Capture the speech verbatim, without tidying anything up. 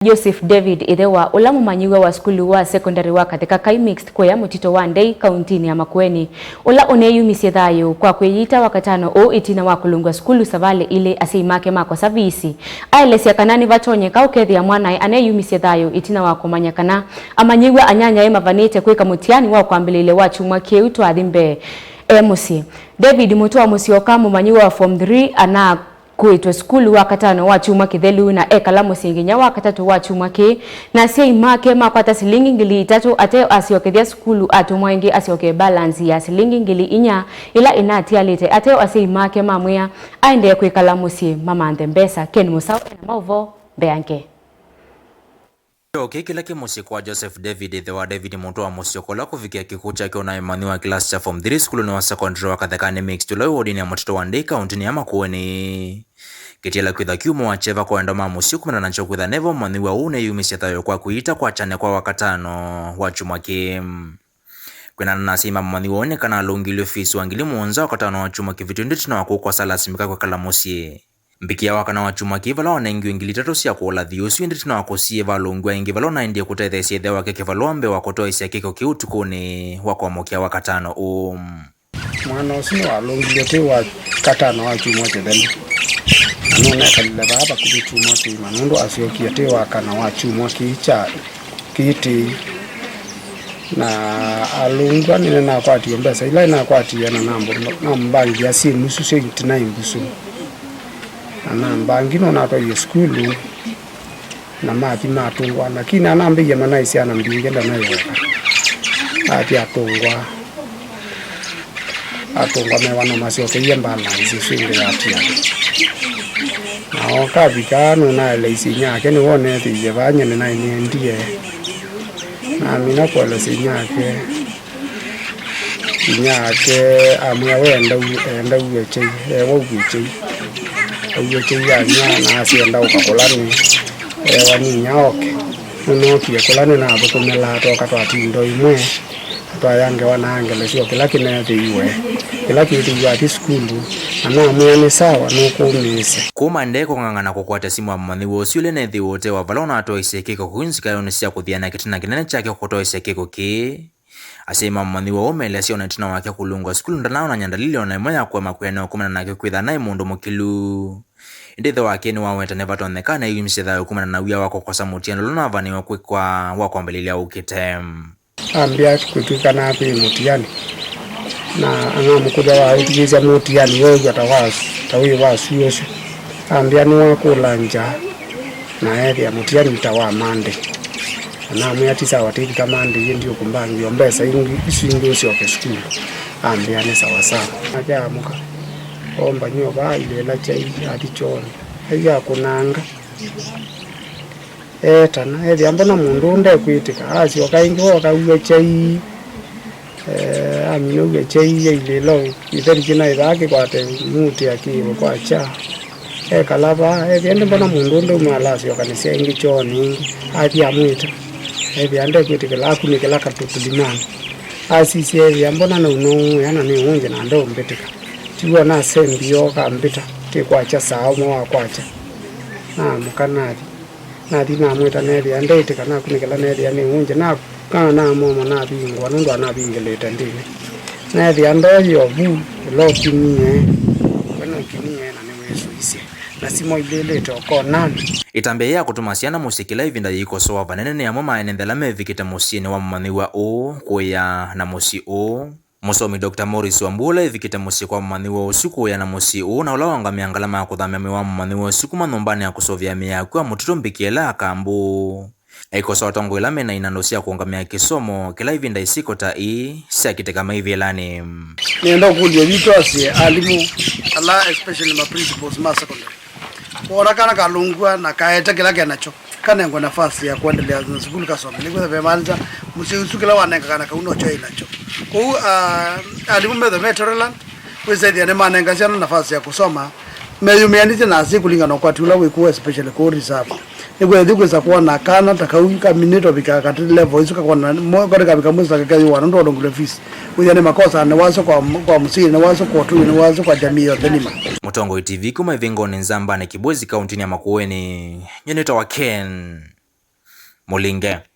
Joseph David, ĩthe wa ũla mũmanyĩw'a wa sukulu wa sekondalĩ wa Katheka Kai Mixed kũya mũtitũ wa Ndei, kauntinĩ ya Makueni, ũla ũneeyumisye thayũ kwa kwĩyita Wakatano ũũ ĩtina wa kũlũngw'a sukulu savalĩ ilĩ asyai make makosa visi, aelesya kana nĩvatonyeka ũkethĩa mwanae aneeyumisye thayũ ĩtina wa kũmanya kana amanyĩw'a anyanyae mavanĩte kwĩka mũtiani wa kwambĩlĩlya wa kyumwa kĩu twathi mbee e mũsyĩ. David Mũtũa Mũsyoka, mũmanyĩw'a wa Form three, ana kũĩtwe sukulu Wakatano wa kyumwa kĩthelu na ekala mũsyĩ nginya Wakatatũ wa kyumwa kĩĩ, na asyai make makwata silingi ngili itatũ ateo asyokethya sukulu atũmwa ĩngĩ asyokee balance ya silingi ngili inya ĩla ĩnatialĩte ateo asyai make mamwĩa aendee kwĩkala mũsyĩ mamanthe mbesa. Ken Mũsaũ ena maũvoo mbeange. Kĩoo kĩĩ kĩla kĩ mũsyĩ kwa Joseph David, ĩthe wa David Mũtũa Mũsyoka, ũla kũvikĩa kĩkw'ũ kyake ũnaĩ mũmanyĩw'a wa kĩlasi kya Form three sukulunĩ wa sekondalĩ wa Kathekani Mixed ũla wĩ wodinĩ ya mũtitũ wa Ndei, kauntinĩ ya Makueni. Kĩtiele kwĩtha kyumwa kyeva kwa enda ma mũsyĩ kumana nakyo kwĩtha neva mũmanyĩw'a ũũ neyumisye thayũ kwa kwĩyita kwa kyanya kwa Wakatano wa kyumwa kĩĩ. Kwĩanana na asyai ma mũmanyĩw'a ũũ nĩ kana alũngilw'e fees wa ngili mũonza Wakatano wa kyumwa kĩvĩtu ĩtina wa kũkosa lasimika kwĩkala mũsyĩ. Mbikĩa wa kana wa kyumwa kĩĩ vala wanengiwe ngili itatũ sya kũũla thiũ ũsu, ĩndĩ ĩtina wa kũsiĩva alũngw'a ĩngĩ vala ũnaendie kũtetheesya ĩthe wake kĩvalũa mbee wa kũtoesya kĩko kĩu ũtukũnĩ wa kwamũkĩa Wakatano ũũ. Mwana ũsu nĩwalũngilw'e twĩ Wakatano wa kyumwa kĩthelu, na nũnekalile vaa vakuvĩ kyumwa kĩima nũndũ asyokie twĩ Wakana wa kyumwa kĩĩ kya kĩtĩĩ. Na alũngw'a nĩnakwatiwe mbesa ila nakwatie na namũ-, namũmbangia syĩ nusu sya eighty-nine mbusu. Na nambangi nũnatwaie sukulu, na mathi matũngwa, lakini anambĩie manaĩ syana mbingĩ ndanayoka. Athi atũngwa, atũngwa mewa no masyokeie balance ĩsu ĩngĩ yatiala. Na oka avika nũnaeleisye inyake nĩwoneethĩie vaa nyie nĩnaĩ nĩendie. Namina kũelesya inyake. Inyake amwĩa, "We enda u-, enda uw'e kyai, ewa uw'e kyai." Auw'e kyai anywa, na asya, "Enda ũka kũla nĩ." Ewa nĩ inya oke. Nũnookie kũla nĩnathũkũmĩlaa twoka twatinda o imwe, na twaya ngewa na angelesya o kĩla kĩneethĩiwe, kĩla kĩtĩiwe athi sukulu, na namwĩa, "Nĩ sawa, nũkũmĩĩsya." Kũu maendee kũng'ang'ana kũkwata simũ ya mũmanyĩw'a ũsu ũla neethĩiwe ũte wa vala ũnatoeisye kĩko kũu nzikaĩonĩ sya kũthiana kĩtina kĩnene kyake kũtoesya kĩko kĩĩ. Asyai ma mũmanyĩw'a ũũ meelesya ona ĩtina wake kũlũngwa sukulu ndanaonany'a ndalili ona ĩmwe ya kũema kwĩanĩwa kumana nake kwĩtha naĩ mũndũ mũkĩlu. Ĩndĩ ĩthe wake nĩwaweta nĩvatonyeka neyumisye thayũ kumana na wia wa kũkosa mũtiani ũla ũnavanĩwe kwĩkwa wa kwambĩlĩlya ũkĩte. Ambĩa kwĩtw'ĩka nakwĩ mũtiani, na anamũkũlya waĩtĩkĩsya mũtiani weew'a ta wa, ta wĩ wa syũsũ. Ambĩa nĩwakũla ngya. Na eethĩa mũtiani ta wa Monday. Na namwĩa, "Ti sawa, tĩvika Monday, ĩndĩ ũkũmbangie o mbesa ingĩ, isu ingĩ ũsyoke sukulu." Ambĩa, "Nĩ sawa sawa." Nake aamũka, oomba nyũva, ailĩĩla kyai, athi kyoonĩ. Athi akũnanga. Eetana, eethĩa mbona mũndũ ũũ ndekwĩtĩka. Asyoka ĩngĩ, ooka auw'a kyai. Eh, amina ũw'e kyai, ailĩĩla ĩtheri kĩna ĩvaa kĩkwate mũtĩ akĩĩwe kwakya. Ekala vaa, ethĩa ĩndĩ mbona mũndũ ũũ ndauma alasyokanĩsya ĩngĩ kyoonĩ ĩngĩ. Athi amwĩta, ethĩa ndekwĩtĩkĩla, akunĩkĩla katũ kĩlimanĩ. Asisya, ethĩa mbona nauna ũũ ea na nĩ ũngĩ na ndeũmbĩtĩka. Tiw'o nasembie ooka ambĩta, tĩ kwakya saa ũmwe wa kwakya. Naamũka nathi. Nathi namwĩta, neethĩa ndeĩtĩka, nakunĩkĩla, neethĩa nĩ ũngĩ. Na, na namoma navingũa, nũndũ anavingĩlĩte ndĩnĩ. Neethĩa ndoyĩ o vu, ĩla ũkinie. We nũkinie, na nĩwĩsũisye. Na simũ ilĩlĩte o konanĩ. Ĩtambya ya kũtũma syana mũsyĩ kĩla ĩvinda yĩikosoa vanene nĩ amwe ma ene nthĩ ala mevikĩte mũsyĩnĩ wa mũmanyĩw'a ũũ, kũya na mũsyĩ ũũ. Mũsomi Doctor Morris Wambua ũla evikĩte mũsyĩ kwa mũmanyĩw'a ũsu kũya na mũsyĩ ũũ, na ũla waũngamĩa ngalama ya kũthamya mwĩĩ wa mũmanyĩw'a ũsu kuma nyũmbanĩ ya kũseũvya mĩĩ ya akw'ũ ya mũtitũ mbikĩa ĩla ya Kambũ, aikosoa atongoi ala mena inandũ sya kũũngamĩa kĩsomo kĩla ĩvinda isiko ta ii syakitĩka maivĩlanĩ. Nĩenda ũkũlyo witũ asye alimũ ala, especially ma principals ma secondary, wona kana kalũngw'a na kaete kĩla kenakyo, kanengwe nafasi ya kũendelea na sukulu kasome. Nĩkwĩthĩwa vemaanisha mũsyai ũsu kĩla wanenga kana kau nokyo ĩ nakyo. Kwoou, ah, alimũ methwe me tolerant, wĩsethĩa nĩmanenga syana nafasi ya kũsoma, meyũmĩanĩsye na asyai kũlingana na ũkwati ũla wĩ kũu, especially kũu reserve. Nĩkwĩthĩwa kwĩsa kwona kana ta kau kaminĩte ũvika katĩ level ĩsu kakona mo-, kona kavika mwĩso na kakeyũa nũndũ wa ũlũngilwe fees. Wĩthĩa nĩ makosa, nĩ wasyo kwa, kwa mũsyai, nĩ wasyo kwa ũtũi, nĩ wasyo kwa jamii yonthe nima. Mũtongoi T V kuma Ĩvĩngonĩ Nzambanĩ Kĩbwezi, kauntinĩ ya Makueni, nyie nĩtawa Ken mũlinge.